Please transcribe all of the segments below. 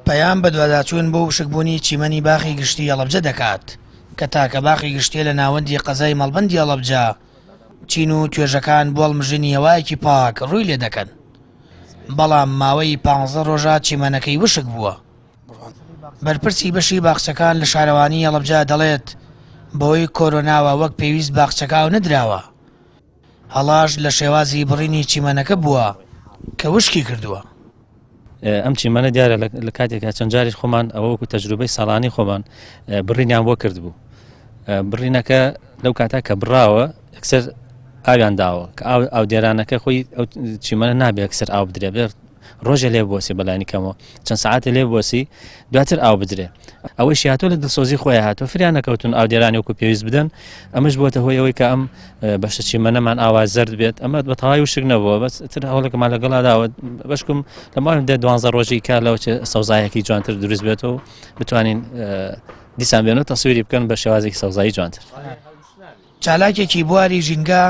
پەیام بەدواداچوون بۆ وشکبوونی چیمەنی باخی گشتی هەڵەبجە دەکات، کە تاکە باخی گشتییە لە ناوەندی قەزای مەڵبەندی هەڵەبجە، چین و توێژەکان بۆ هەڵمژینی هەوایەکی پاک ڕووی لێدەکەن، بەڵام ماوەی پانزە ڕۆژە چیمەنەکەی وشک بووە. بەرپرسی بەشی باخچەکان لە شارەوانی هەڵەبجە دەڵێت، بەهۆی کۆرۆناوە وەک پێویست باخچەکە ئاو نەدراوە، هەڵاش لە شێوازی بڕینی چیمەنەکە بووە کە وشکی کردووە. ئەم چیمەنە دیارە لە کاتێکا چەند جاریش خۆمان ئەوە وەکو تەجروبەی ساڵانی خۆمان بڕینیان بۆ کردبوو بڕینەکە لەو کاتا کە بڕاوە یەکسەر ئاویان داوە کە ئاو ئاودێرانەکە خۆی ئەو چیمەنە نابێت یەکسەر ئاو بدرێ بێت ڕۆژێ لێ بۆسی بەلانی کەمەوە چەند ساعتێ لێ بۆسی دواتر ئاو بدرێ ئەوەیشی هاتووە لە دڵسۆزی خۆی هاتووە فریا نەکەوتون ئاودێرانی وەکو پێویست بدەن ئەمەش بۆتە هۆی ئەوەی کە ئەم بەشە چیمەنەمان ئاوا زەرد بێت ئەمە بە تەواوی وشک نەبووە بەس تر هەوڵێکمان لەگەڵا داوە بەشکم لە ماوەی دە دوانزە ڕۆژی کار لەوە چێ سەوزایەکی جوانتر دروست بێتەوە بتوانین دیسان بێن و تەسویری بکەن بە شێوازێکی سەوزایی جوانتر. چالاکێکی بواری ژینگە،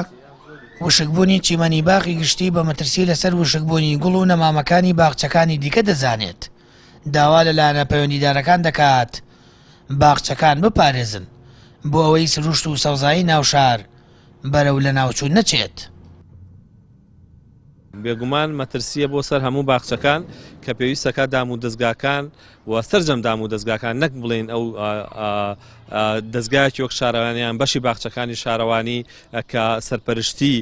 وشکبوونی چیمەنی باخی گشتی بە مەترسی لەسەر وشکبوونی گوڵ و نەمامەکانی باخچەکانی دیکە دەزانێت، داوا لە لایەنە پەیوەندیدارەکان دەکات باخچەکان بپارێزن بۆ ئەوەی سروشت و سەوزایی ناوشار بەرەو لەناوچوون نەچێت. بێگومان مەترسییە بۆ سەر هەموو باخچەکان کە پێویستەکە دام و دەزگاکان و سەرجەم دام و دەزگاکان نەک بڵێن ئەو دەزگایەکی وەک شارەوانیان بەشی باخچەکانی شارەوانی کە سەرپەرشتی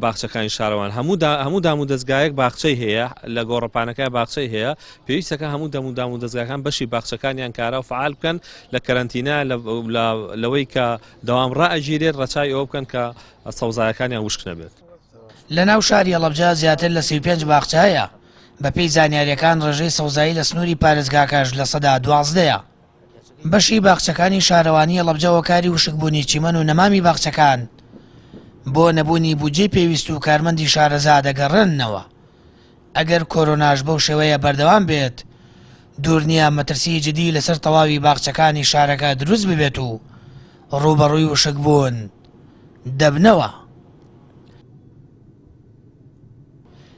باخچەکانی شارەوان هەموو هەموو دام و دەزگایەک باخچەی هەیە لە گۆڕەپانەکە باخچەی هەیە پێویستەکە هەموو دەم و دام و دەزگاکان بەشی باخچەکانیان کارا و فعال بکەن لە کەرەنتینا لەوەی کە دەوام ڕائەگیرێت ڕەچای ئەوە بکەن کە سەوزایەکانیان وشک نەبێت. لە ناو شاری هەڵەبجە زیاتر لە 35 باخچە هەیە، بەپێی زانیارییەکان ڕێژەی سەوزایی لە سنووری پارێزگاکەش 12% یە. بەشی باخچەکانی شارەوانی هەڵەبجە هۆکاری وشکبوونی چیمەن و نەمامی باخچەکان بۆ نەبوونی بودجەی پێویست و کارمەندی شارەزا دەگەڕێننەوە. ئەگەر کۆرۆناش بەو شێوەیە بەردەوام بێت، دوور نییە مەترسیی جدی لەسەر تەواوی باخچەکانی شارەکە دروست ببێت و ڕووبەڕووی وشکبوون دەبنەوە.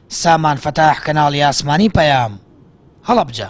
سامان فەتاح، کەناڵی ئاسمانی پەیام، هەڵەبجە.